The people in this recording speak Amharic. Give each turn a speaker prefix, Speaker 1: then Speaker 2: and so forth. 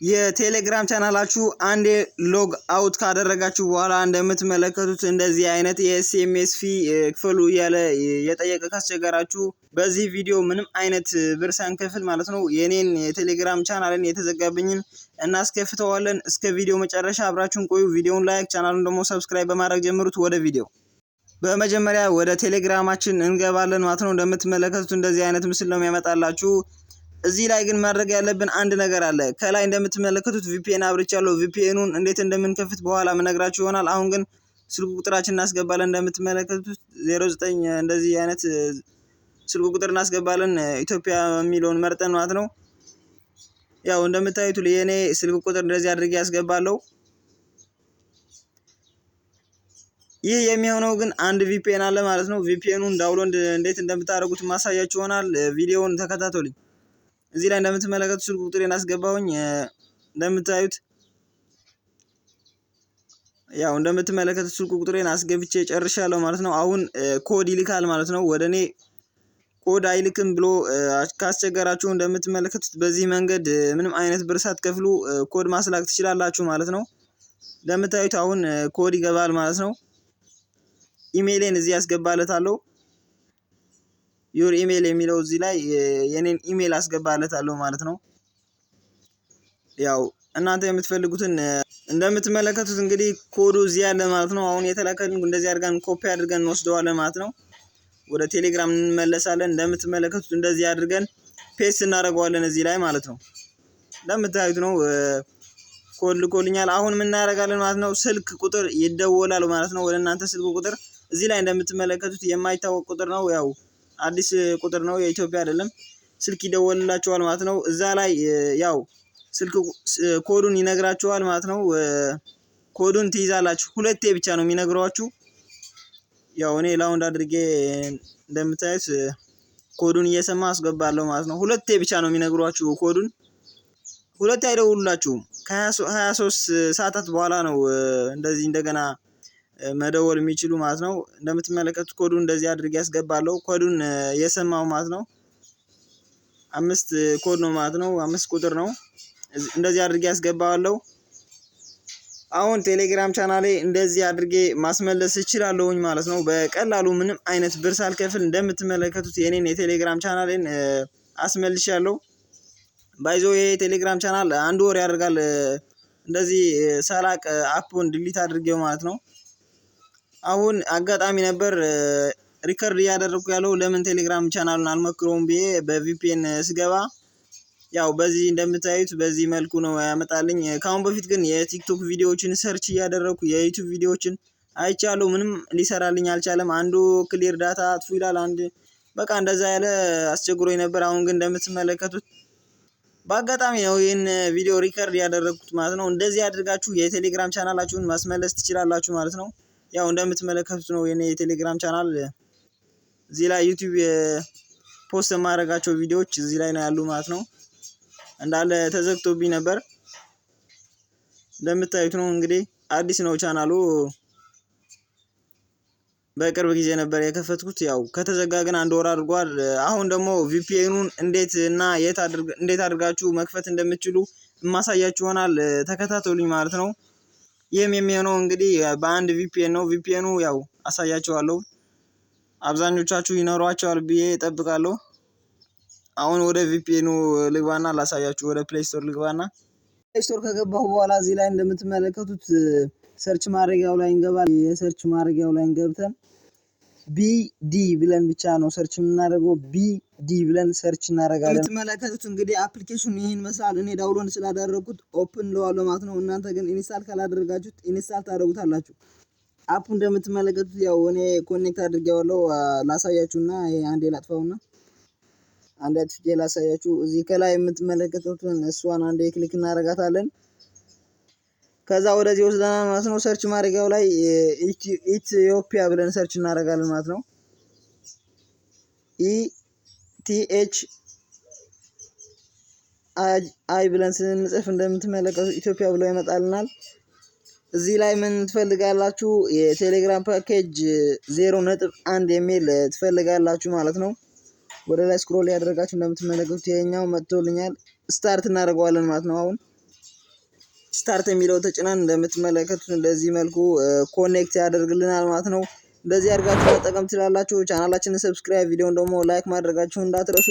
Speaker 1: የቴሌግራም ቻናላችሁ አንዴ log out ካደረጋችሁ በኋላ እንደምትመለከቱት እንደዚህ አይነት የ SMS fee ክፈሉ እያለ የጠየቀ ካስቸገራችሁ፣ በዚህ ቪዲዮ ምንም አይነት ብር ሳንከፍል ማለት ነው የኔን የቴሌግራም ቻናልን የተዘጋብኝን እናስከፍተዋለን። እስከ ቪዲዮ መጨረሻ አብራችሁን ቆዩ። ቪዲዮውን like፣ ቻናሉን ደግሞ subscribe በማድረግ ጀምሩት። ወደ ቪዲዮ። በመጀመሪያ ወደ ቴሌግራማችን እንገባለን ማለት ነው። እንደምትመለከቱት እንደዚህ አይነት ምስል ነው የሚያመጣላችሁ። እዚህ ላይ ግን ማድረግ ያለብን አንድ ነገር አለ። ከላይ እንደምትመለከቱት VPN አብርቻለሁ። VPN ኑን እንዴት እንደምንከፍት በኋላ ምነግራችሁ ይሆናል። አሁን ግን ስልክ ቁጥራችን እናስገባለን። እንደምትመለከቱት 09 እንደዚህ አይነት ስልክ ቁጥር እናስገባለን። ኢትዮጵያ የሚለውን መርጠን ማለት ነው። ያው እንደምታዩት የኔ ስልክ ቁጥር እንደዚህ አድርጌ ያስገባለሁ። ይህ የሚሆነው ግን አንድ VPN አለ ማለት ነው። VPN ኑን download እንዴት እንደምታደርጉት ማሳያችሁ ይሆናል። ቪዲዮውን ተከታተሉኝ። እዚህ ላይ እንደምትመለከቱት ስልክ ቁጥሬን አስገባሁኝ። እንደምታዩት ያው እንደምትመለከቱት ስልክ ቁጥሬን አስገብቼ ጨርሻለሁ ማለት ነው። አሁን ኮድ ይልካል ማለት ነው። ወደ እኔ ኮድ አይልክም ብሎ ካስቸገራችሁ፣ እንደምትመለከቱት በዚህ መንገድ ምንም አይነት ብር ሳትከፍሉ ኮድ ማስላክ ትችላላችሁ ማለት ነው። እንደምታዩት አሁን ኮድ ይገባል ማለት ነው። ኢሜይሌን እዚህ ያስገባለታለሁ። Your email የሚለው እዚህ ላይ የኔን ኢሜይል አስገባለታለሁ ማለት ነው። ያው እናንተ የምትፈልጉትን። እንደምትመለከቱት እንግዲህ ኮዱ እዚህ ያለ ማለት ነው። አሁን የተላከልን እንደዚህ አድርገን ኮፒ አድርገን እንወስደዋለን ማለት ነው። ወደ ቴሌግራም እንመለሳለን። እንደምትመለከቱት እንደዚህ አድርገን paste እናደርገዋለን እዚህ ላይ ማለት ነው። እንደምታዩት ነው፣ ኮድ ልኮልኛል። አሁን ምን እናደርጋለን ማለት ነው? ስልክ ቁጥር ይደወላል ማለት ነው ወደ እናንተ ስልክ ቁጥር። እዚህ ላይ እንደምትመለከቱት የማይታወቅ ቁጥር ነው። ያው አዲስ ቁጥር ነው፣ የኢትዮጵያ አይደለም። ስልክ ይደወልላችኋል ማለት ነው። እዛ ላይ ያው ስልክ ኮዱን ይነግራችኋል ማለት ነው። ኮዱን ትይዛላችሁ። ሁለቴ ብቻ ነው የሚነግሯችሁ። ያው እኔ loud አድርጌ እንደምታዩት ኮዱን እየሰማ አስገባለሁ ማለት ነው። ሁለቴ ብቻ ነው የሚነግሯችሁ ኮዱን። ሁለቴ አይደውሉላችሁም። ከ23 ሰዓታት በኋላ ነው እንደዚህ እንደገና መደወል የሚችሉ ማለት ነው። እንደምትመለከቱት ኮዱን እንደዚህ አድርጌ ያስገባለሁ። ኮዱን የሰማው ማለት ነው። አምስት ኮድ ነው ማለት ነው። አምስት ቁጥር ነው። እንደዚህ አድርጌ ያስገባዋለሁ። አሁን ቴሌግራም ቻናሌ እንደዚህ አድርጌ ማስመለስ እችላለሁኝ ማለት ነው። በቀላሉ ምንም አይነት ብር ሳልከፍል እንደምትመለከቱት የኔን የቴሌግራም ቻናሌን አስመልሻለሁ። By the way፣ ይሄ የቴሌግራም ቻናል አንድ ወር ያደርጋል እንደዚህ ሳላቅ app ኡን delete አድርጌው ማለት ነው። አሁን አጋጣሚ ነበር record እያደረግኩ ያለው፣ ለምን ቴሌግራም ቻናሉን አልሞክረውም ብዬ በ VPN ስገባ ያው በዚህ እንደምታዩት በዚህ መልኩ ነው ያመጣልኝ። ከአሁን በፊት ግን የቲክቶክ ቪዲዮዎችን search እያደረግኩ የዩቲዩብ ቪዲዮዎችን አይቻለሁ። ምንም ሊሰራልኝ አልቻለም። አንዱ clear data አጥፉ ይላል፣ አንድ በቃ እንደዛ ያለ አስቸግሮኝ ነበር። አሁን ግን እንደምትመለከቱት በአጋጣሚ ነው ይህን ቪዲዮ record ያደረግኩት ማለት ነው። እንደዚህ አድርጋችሁ የቴሌግራም ቻናላችሁን ማስመለስ ትችላላችሁ ማለት ነው። ያው እንደምትመለከቱት ነው የኔ የቴሌግራም ቻናል። እዚህ ላይ ዩቲዩብ post የማደርጋቸው ቪዲዮዎች እዚህ ላይ ነው ያሉ ማለት ነው። እንዳለ ተዘግቶብኝ ነበር። እንደምታዩት ነው እንግዲህ፣ አዲስ ነው ቻናሉ። በቅርብ ጊዜ ነበር የከፈትኩት። ያው ከተዘጋ ግን አንድ ወር አድርጓል። አሁን ደግሞ VPN ኑን እንዴት እና የት እንዴት አድርጋችሁ መክፈት እንደምትችሉ የማሳያችሁ ይሆናል። ተከታተሉኝ ማለት ነው። ይህም የሚሆነው እንግዲህ በአንድ VPN ነው። VPN ኑ ያው አሳያችኋለሁ። አብዛኞቻችሁ ይኖሯቸዋል ብዬ እጠብቃለሁ። አሁን ወደ VPN ኑ ልግባና ላሳያችሁ። ወደ Play Store ልግባና Play Store ከገባሁ በኋላ እዚህ ላይ እንደምትመለከቱት search ማድረጊያው ላይ እንገባል። የ search ማድረጊያው ላይ ገብተን BD ብለን ብቻ ነው search የምናደርገው። BD ብለን search እናደርጋለን። የምትመለከቱት እንግዲህ application ኑ ይህን ይመስላል። እኔ download ስላደረግኩት open እለዋለሁ ማለት ነው። እናንተ ግን install ካላደረጋችሁት install ታደርጉታላችሁ። App ኡ እንደምትመለከቱት ያው እኔ connect አድርጌዋለሁ። ላሳያችሁና ይሄ አንዴ ላጥፋውና አንዴ አጥፍቼ ላሳያችሁ። እዚህ ከላይ የምትመለከቱትን እሷን አንዴ click እናደርጋታለን። ከዛ ወደዚህ ወስደናል ማለት ነው። Search ማድረጊያው ላይ ኢትዮጵያ ብለን search እናደርጋለን ማለት ነው። ETH I ብለን ስንጽፍ እንደምትመለከቱት ኢትዮጵያ ብሎ ይመጣልናል። እዚህ ላይ ምን ትፈልጋላችሁ? የቴሌግራም ፓኬጅ 0.1 የሚል ትፈልጋላችሁ ማለት ነው። ወደ ላይ scroll ያደረጋችሁ እንደምትመለከቱት ይሄኛው መጥቶልኛል። Start እናደርገዋለን ማለት ነው። አሁን Start የሚለው ተጭነን እንደምትመለከቱት እንደዚህ መልኩ connect ያደርግልናል ማለት ነው። እንደዚህ አድርጋችሁ መጠቀም ትችላላችሁ። ቻናላችንን subscribe፣ ቪዲዮን ደግሞ like ማድረጋችሁን እንዳትረሱ።